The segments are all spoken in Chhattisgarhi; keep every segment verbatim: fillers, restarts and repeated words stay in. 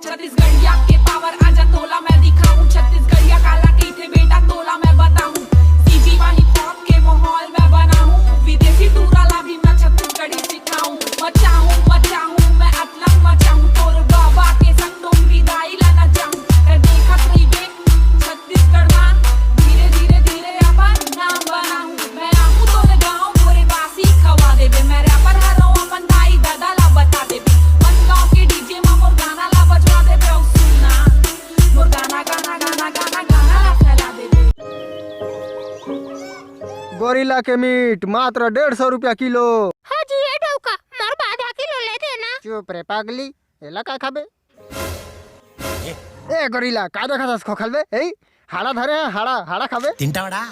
छत्तीसगढ़िया के पावर आजा तोला मैं दिखाऊं, छत्तीसगढ़िया काला कहिथे बेटा तोला मैं बताऊं। सीजी वाली पॉप के माहौल मैं बनाऊं, विदेशी टूरा ला भी मैं छत्तीसगढ़ी सिखाऊं। बचाऊं बचाऊं मैं अतलम मचाऊं, तोर बाबा के संग डोंगरी दाई ला नचाऊं। मैं देखत रहिबे छत्तीसगढ़ मा धीरे धीरे धीरे अपन नाम बनाऊं। मैं आहूं तोरे गांव मोरे बासी खवा देबे। मैं रैपर हरंव अपन दाई ददा ला बता देबे। मन गांव के डीजे मा मोर गाना ला बजवा देबे। अउ सुनना मोर गाना गाना गाना गाना गाना ला फैला देबे। गोरिल्ला के मीट मात्र डेढ़ सौ रुपया किलो। हाँ जी, ए डौका, मोर बर आधा किलो ले देना। चुप रे पागली, एला का खाबे? ए गोरिल्ला, का देखत हस खोखल बे? ए, हाड़ा धरे हैं, हाड़ा, हाड़ा खाबे? तिंटा vada.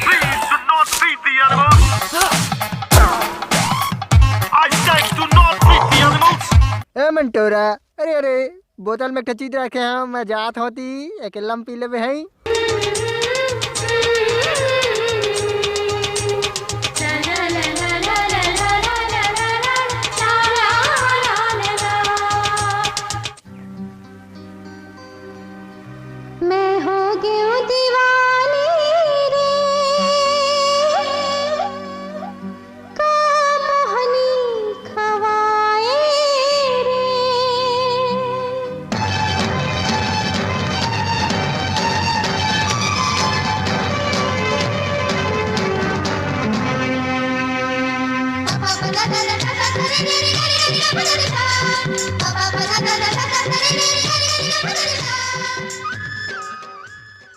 Please do not feed the animals. I said do not feed the animals. ए मंटोरा, अरे, अरे, बोतल में एक ठो चीज रखे हंव, मैं जात हों ती, अकेल्ला म पी लेबे हई। मैं हो गेंव दीवानी रे, का मोहनी खवाए रे।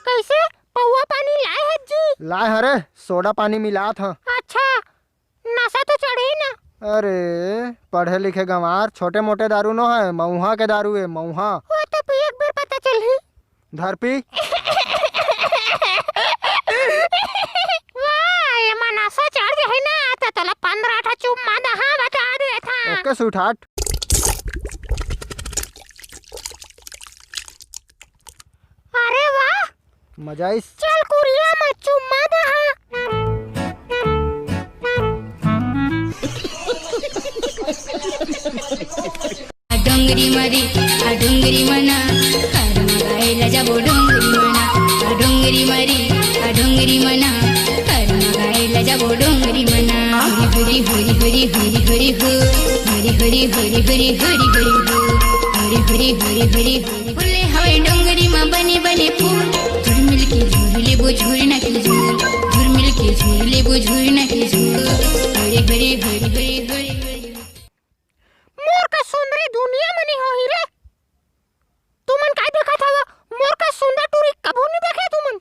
कइसे? पौवा पानी लाए हस जी? लाए हरे, सोडा पानी मिलात हंव। अच्छा, नशा तो चढ़ही ना। अरे, पढ़े लिखे गंवार, छोटे मोटे दारू नो है, मऊहा के दारू है, मऊहा। वो तो पिए के बेर पता चलही। धर पी। वाह, एमा नशा चढ़ जाही ना, त तोला पंद्रह ठा चुम्मा दहा बता देथंव। OK sweetheart। अरे वाह, मजा आइस। चल कुरिया म चुम्मा दहा। डोंगरी मरी, आ डोंगरी मना, कर मगाए ला जाबो डोंगरी मना। आ डोंगरी मरी, आ डोंगरी मना, कर मगाए ला जाबो डोंगरी मना। हरी हरी हरी हरी हरी हरी हो, हरी हरी हरी हरी हरी हरी हो, हरी हरी हरी हरी हरी। फूले हवे डोंगरी म बने बने फूल, झुरमिल के झूर लेबो झुरना के झूर, झुरमिल के झूर लेबो झुरना के झूर। हरे हरे हरे हरे हरे हरे। मोर का सुंदरी दुनिया म नी होही रे। तुमन काय देखत हवा? मोर का सुंदर टूरी कभू नी देखे तुमन।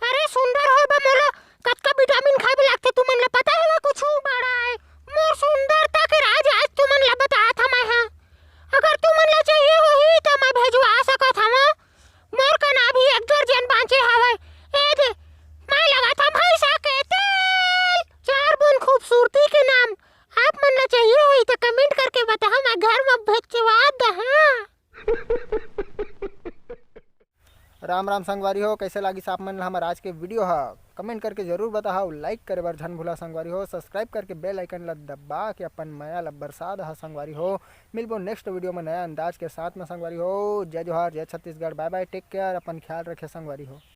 अरे सुंदर होय बर मोला कतका विटामिन खाए बर लागथे, तुमन ला पता हवय कुछु? बड़ा आय। मोर सुंदरता के राज आज तुमन ला बतात हंव मैं ह। अगर तुमन ला चाहिए होही त मैं भेजवा सकत हंव। मोर कना अभी एक दर्जन बांचे हवय। ए दे, मैं लगाथंव भैंसा के तेल। चार बूंद खूबसूरती के नाम। आप मन ला चाहिए होही त comment करके बताहा, मैं घर म भेजवा दहंव। राम राम संगवारी हो, कइसे लागिस आप मन ला हमर आज के video ह? Comment करके जरूर बताहव। Like करे बर झन भूला संगवारी हो, subscribe करके bell icon ला दबा के अपन मया ला बरसा दहा संगवारी हो। मिलबो next video में नया अंदाज के साथ में संगवारी हो। जय जोहार, जय Chhattisgarh, bye bye, take care, अपन ख्याल रखे संगवारी हो।